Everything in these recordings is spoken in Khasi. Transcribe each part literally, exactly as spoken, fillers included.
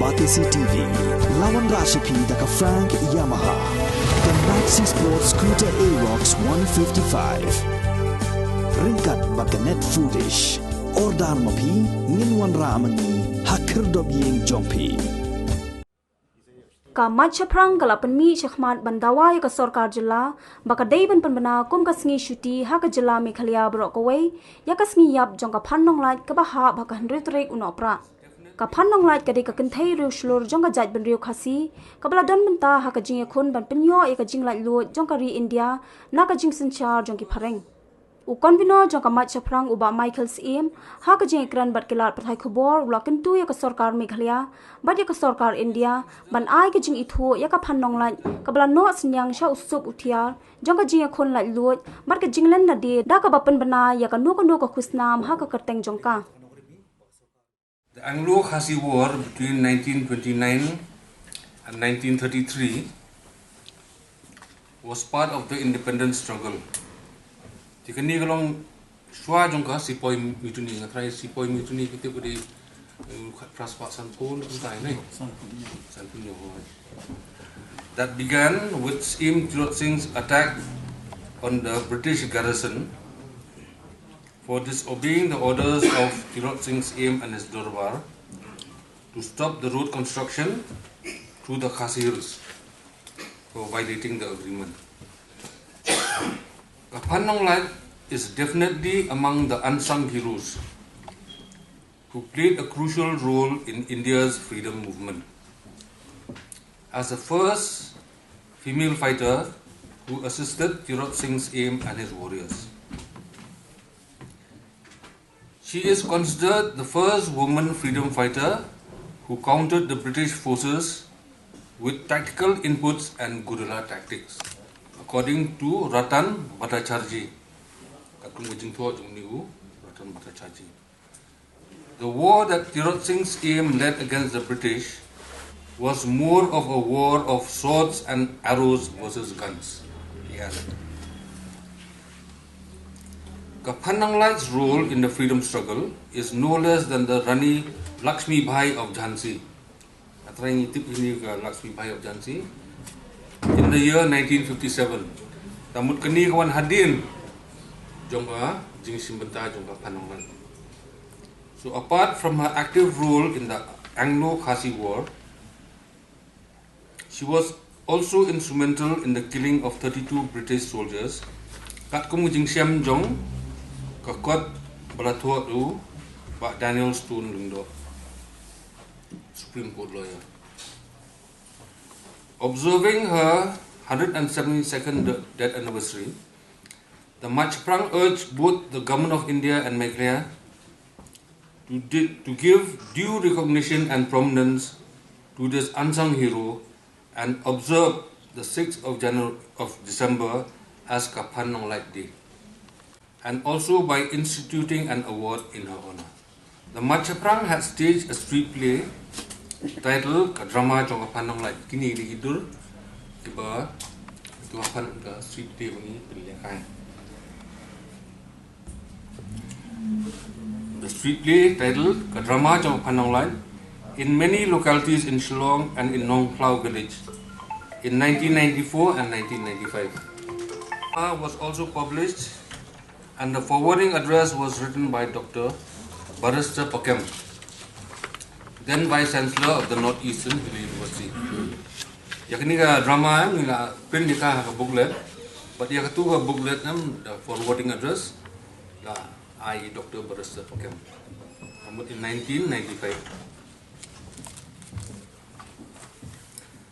Batesi T V, la wanrah sha phi da ka Frank Yamaha, ka Maxi Sport Scooter Aerox one fifty-five. Ryngkat bad ka Net Foodish. Order ma phi, ngin wanrah ma ngi ha khyrdop ïing jong phi. Ka Mait Shaphrang ka la pynmih shakhmat ban dawa ïa ka sorkar jylla ba ka dei ban pynbna kum ka sngi shuti ha ka jylla Meghalaya baroh kawei ïa ka sngi ïap jong ka Phan Nonglait kaba hap ha ka hynriew tarik u Nohprah. Ka Phan Nonglait ka dei ka kynthei riewshlur jong ka jaitbynriew Khasi kaba la don bynta ha ka jingïakhun ban pynïoh ïa ka jinglaitluid jong ka ri India na ka jingsynshar jong ki phareng. U convener jong ka Mait Shaphrang u Bah Michael Syiem ha ka jingïakren bad ki lad pathai khubor u la kyntu ïa ka sorkar Meghalaya bad ïa ka sorkar India ban ai ka jingithuh ïa ka Phan Nonglait kaba la noh synñiang sha u sup u thiar jong ka jingïakhun laitluid bad ka jingleh lade da kaba pynbna ïa kano kano ka khusnam ha ka kyrteng jong ka. The Anglo-Khasi War between nineteen twenty-nine and nineteen thirty-three was part of the independence struggle. Te kane ka long shuwa jong ka Sepoy Mutiny, nga trai Sepoy Mutiny kita pada khatphra spah sanphew kumta ne. Sanphew hynñiew. That began with Syiem Tirot Singh's attack on the British garrison for disobeying the orders of Tirot Singh Syiem and his Dorbar to stop the road construction through the Khasi Hills for violating the agreement. Ka Phan Nonglait is definitely among the unsung heroes who played a crucial role in India's freedom movement. As the first female fighter who assisted Tirot Singh Syiem and his warriors. She is considered the first woman freedom fighter who countered the British forces with tactical inputs and guerrilla tactics, according to Ratan Bhattacharjee. Ka kum ka jingthoh jong u Ratan Bhattacharjee. The war that Tirot Singh Syiem led against the British was more of a war of swords and arrows versus guns, he added. Ka Phan Nonglait's role in the freedom struggle is no less than the Rani Lakshmi Bai of Jhansi. Nga trai ngi tip ïa ka Lakshmi Bai of Jhansi. In the year nineteen fifty-seven. Te mut kane ka wan hadien jong ka jingshim bynta jong ka Phan Nonglait. So apart from her active role in the Anglo-Khasi War, she was also instrumental in the killing of thirty-two British soldiers. Katkum ka jingshem jong ka kot ba la thoh da u Bah Daniel Stone Lyngdoh, Supreme Court lawyer. Observing her hundred and seventy-second de- death anniversary, the Mait Shaphrang urged both the Government of India and Meghalaya to, di- to give due recognition and prominence to this unsung hero and observe the sixth of January of December as Ka Phan Nonglait Day, and also by instituting an award in her honor. The Mait Shaphrang had staged a street play titled Ka Drama Jong Ka Phan Nonglait. Kine dei ki dur kiba ki ba phan ka street play ba ngi pynlehkai. The street play titled Ka Drama Jong Ka Phan Nonglait in many localities in Shillong and in Nongkhlaw village in nineteen ninety-four and nineteen ninety-five. It was also published and the forwarding address was written by Doctor Barrister Pakem, then Vice Chancellor of the North Eastern Hill University. Ïa kane ka drama em ngi la print ïa ka ha ka booklet, bad ïa katu ka booklet em the forwarding address la ai Doctor Barrister Pakem. Ka mut in nineteen ninety-five.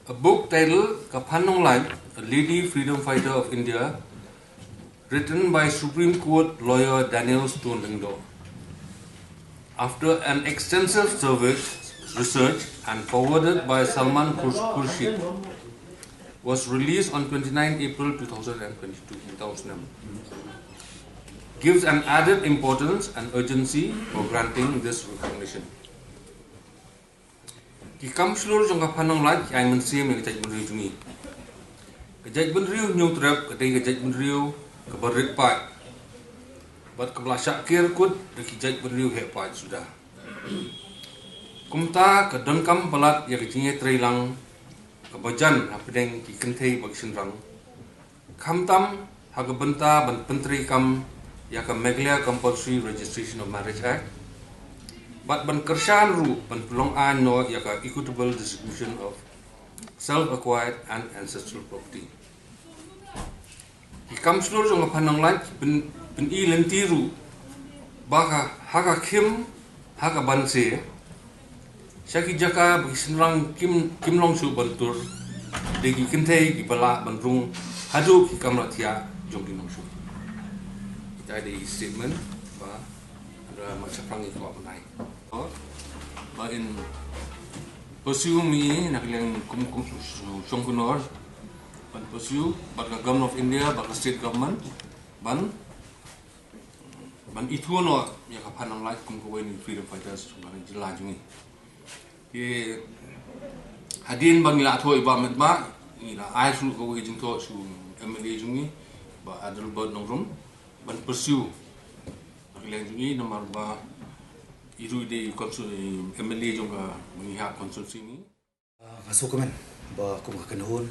A book titled Ka Phan Nonglait, A Lady Freedom Fighter of India, written by Supreme Court lawyer Daniel Stone Lyngdoh. After an extensive survey, research and forwarded by Salman Khurs- Khurshid, was released on twenty-nine April two thousand twenty-two in Tausnem, gives an added importance and urgency for granting this recognition. Ki kam shlur jong ka Phan Nonglait ki ai mynsiem ïa ka jaitbynriew jong ngi. Ka jaitbynriew Hynñiewtrep ka dei ka jaitbynriew kaba rit paid bad kaba la shah ker kut da ki jaitbynriew heh paid suda. Kumta ka donkam palat ïa ka jingïatreilang kaba jan hapdeng ki kynthei bad ki shynrang, khamtam ha ka bynta ban pyntreikam ïa ka Meghalaya Compulsory Registration of Marriage Act bad ban kyrshan ruh ban pynlong aiñ noh ïa ka equitable distribution of self-acquired and ancestral property. Ki kam shlur jong ka phan nonglait pyn, pyni lynti ruh ba ka ha ka khim ha ka banse sha ki jaka ba ki shynrang kim, kim long shuh ban tur, dei ki kynthei kiba lah ban rung haduh ki kamra thiah jong ki nongshun. Kita dei statement ba Ïa ka mat shaphrang ïa ka wah bnai. Ba in pursue mi na ka liang kum kum shong kunor ban pursue bad ka Government of India bad ka state government ban ban ithuh noh ïa ka phan nonglait kum kawei na ki freedom fighters jong ka jylla jong ngi. Ki hadien ba ngi la thoh ïa ba met ba ngi la ai shu kawei ka jingthoh shu M L A jong ngi ba Adelbert Nongrum ban pursue. Ba ka liang jong ngi namar ba i ruh i dei consul, i M L A jong ka Mawhap constituency ni. Ah, nga sngewkmen ba kum ka kynhun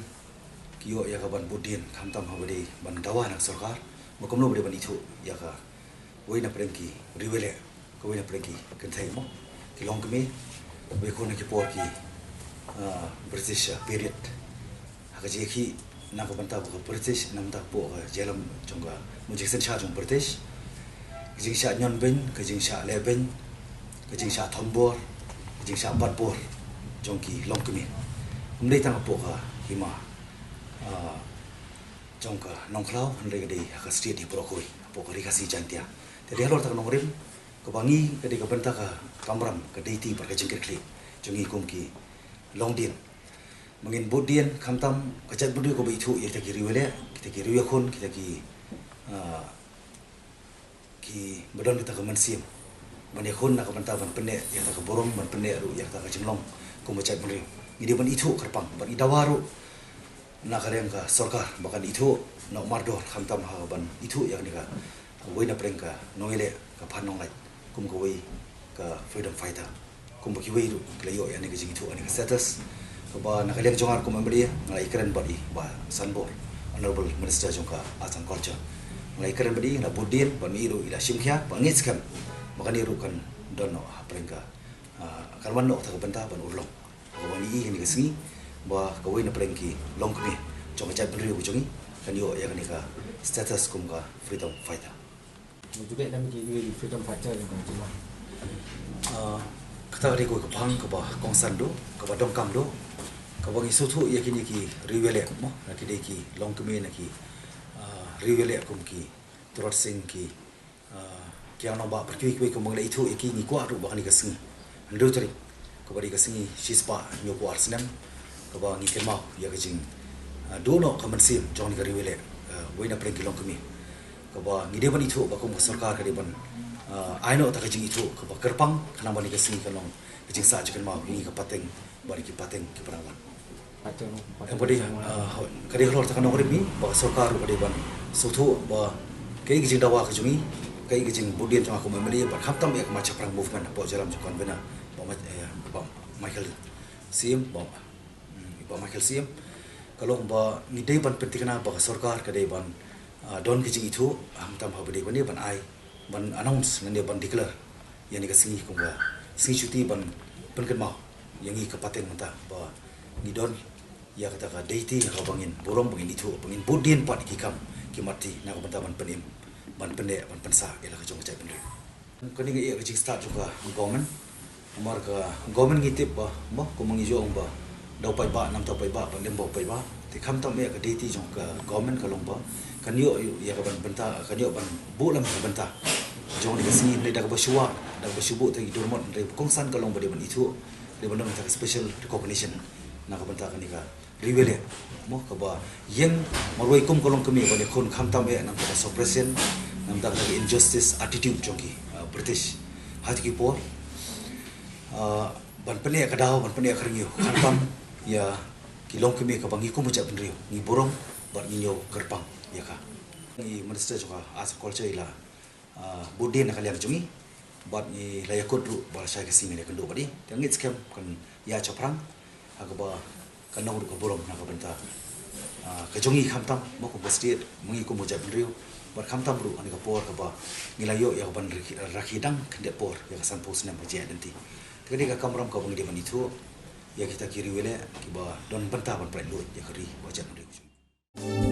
ki ïoh ïa ka ban bud dien khamtam haba dei ban dawa na ka sorkar ba kumno ba dei ban ithuh ïa kawei na pdeng ki riewleh, kawei na pdeng ki kynthei mo, ki longkmie, ba ïakhun na ki por ki, ah, British, ah, period. Ha ka jingïakhih na ka bynta ba ka British, na ka bynta hapoh ka jingïalam jong ka, mo, jingsynshar jong British, ka jingshah ñion beiñ, ka jingshah leh beiñ, ka jingshah thombor, ka jingshah batbor jong ki longkmie. Ym dei tang hapoh ka hima, ah, jong ka Nongkhlaw, hynrei ka dei ha ka state hi baroh kawei, hapoh ka Ri Khasi Jaiñtia. Te dei halor kata ka nongrim kaba ngi, ka dei ka bynta ka kamram, ka deiti bad ka jingkitkhlieh jong ngi kum ki longdien. Ba ngin bud dien khamtam ka jaitbynriew kaba ithuh ïa kita ki riewleh, kita ki riewïakhun, kita ki, ah, kiba don kita ka mynsiem ban ïakhun na ka bynta ban pynneh ïa kita ka burom, ban pynneh ruh ïa kita ka jinglong kum ka jaitbynriew. Ngi dei ban ithuh kyrpang, ban i dawa ruh na ka liang ka sorkar ba kan ithuh noh mardor khamtam ha ban ithuh ïa kane ka kawei na pdeng ka nongïaleh ka phan nonglait kum kawei ka freedom fighter. Kumba kiwei ruh ki la ïoh ïa kane ka jingithuh, ïa kane ka status. Kaba na ka liang jong nga kum M L A nga la ïakren bad i Bah Sanbor, Honorable Minister jong ka Arts and Culture. Nga la ïakren bad i, nga la bud dien bad i ruh i la shim khia, ba ngeit skhem ba kane ruh kan don noh ha pdeng ka, ah, kan wan noh kata ka bynta ban urlong. Kaba ngi i kane ka sngi ba kawei na pdeng ki longkmie jong ka jaitbynriew ka jong ngi kan ïoh ïa kane ka status kum ka freedom fighter. Ngi ju beh dang ki freedom fighter jong ka jylla. Ah, kata ka dei kawei ka phang kaba kongsan duh, kaba donkam duh, kaba ngi sngewthuh ïa kine ki riewleh mo, na ki dei ki longkmie na ki, ah, riewleh kum ki Turot Sing, ki, ah, Kiang Nangbah bad kiwei kiwei kumba ngi la ithuh ïa ki, ngi kwah ruh ba kane ka sngi hynriew tarik, kaba dei ka sngi shispah hynñiewphew ar snem, kaba ngi kynmaw ïa ka jing, ah, duh noh ka mynsiem jong kane ka riewleh, ah, wei na pdeng ki longkmie. Kaba ngi dei ban ithuh ba kum ka sorkar ka dei ban, ah, ai noh kata ka jingithuh kaba kyrpang khnang ba kane ka sngi kan long ka jingsah jingkynmaw ïa ngi ka pateng bad ïa ki pateng kiba nang wan. Em, ka dei, ah, ka dei halor kata ka nongrim ngi ba ka sorkar ruh ka dei ban sngewthuh ba kaei ka jingdawa ka jong ngi, kaei ka jingbud dien jong nga kum M L A bad khamtam ïa ka Mat Shaphrang Movement hapoh jingïalam jong ka convener Bah Ma-, eh, Bah Michael Syiem, Bah, hmm, Bah Michael Syiem. Ka long ba ngi dei ban pynthikna ba ka sorkar ka dei ban, ah, don ka jingithuh, ah, khamtam haba dei ban, ban ai, ban announce lane ban declare ïa kane ka sngi kum ka sngi shuti ban pynkynmaw ïa ngi ka pateng mynta ba ngi don ïa kata ka deiti ha kaba ngin burom, ba ngin ithuh, ba ngin bud dien pat ïa ki kam ki mat ti na ka bynta ban pynim, ban pynneh, ban pynsah ïa la ka jong ka jaitbynriew. Kane nga ïa ka jingstad jong ka government. Namar ka government ngi tip ba, ba kumba ngi ju ong ba da u paidbah, namar da u paidbah, ba lem bad u paidbah. Te khamtam ïa ka deiti jong ka government ka long ba kan ïoh ïa ka ban bynta, kan ïoh ban buh lem ka bynta jong kane ka sngi, hynrei da kaba shuwa, da kaba shu buh tang i dur mot, hynrei kongsan ka long ba dei ban ithuh, dei ban don kata ka special recognition na ka bynta kane ka riewleh mo, kaba ïeng marwei kum ka longkmie ban ïakhun khamtam eh na ka bynta ka suppression, na ka bynta ka injustice attitude jong ki, ah, British ha kito ki por. Ah, ban pynneh ka daw, ban pynneh ka rngiew khamtam ïa ki longkmie kaba ngi kum ka jaitbynriew ngi burom bad ngi ñiew kyrpang ïa ka. I Minister jong ka Arts and Culture i la, ah, bud dien na ka liang jong ngi. Bad ngi la ïakut ruh ba lashai ka sngi ngin ïakynduh bad i. Te ngeit skhem kan ïa shaphrang ha kaba kan long ruh ka burom na ka bynta, ah, ka jong ngi khamtam mo kum ka state, mo ngi kum ka jaitbynriew. Bad khamtam ruh ha kane ka por kaba ngi la ïoh ïa ka ban rakhi, rakhi dang khyndiat por ïa ka sanphew snem ka jingïaid lynti. Te kane ka kamram kaba ngi dei ban ithuh ïa kita ki riewleh kiba don bynta ban pynlut ïa ka ri bad ka jaitbynriew.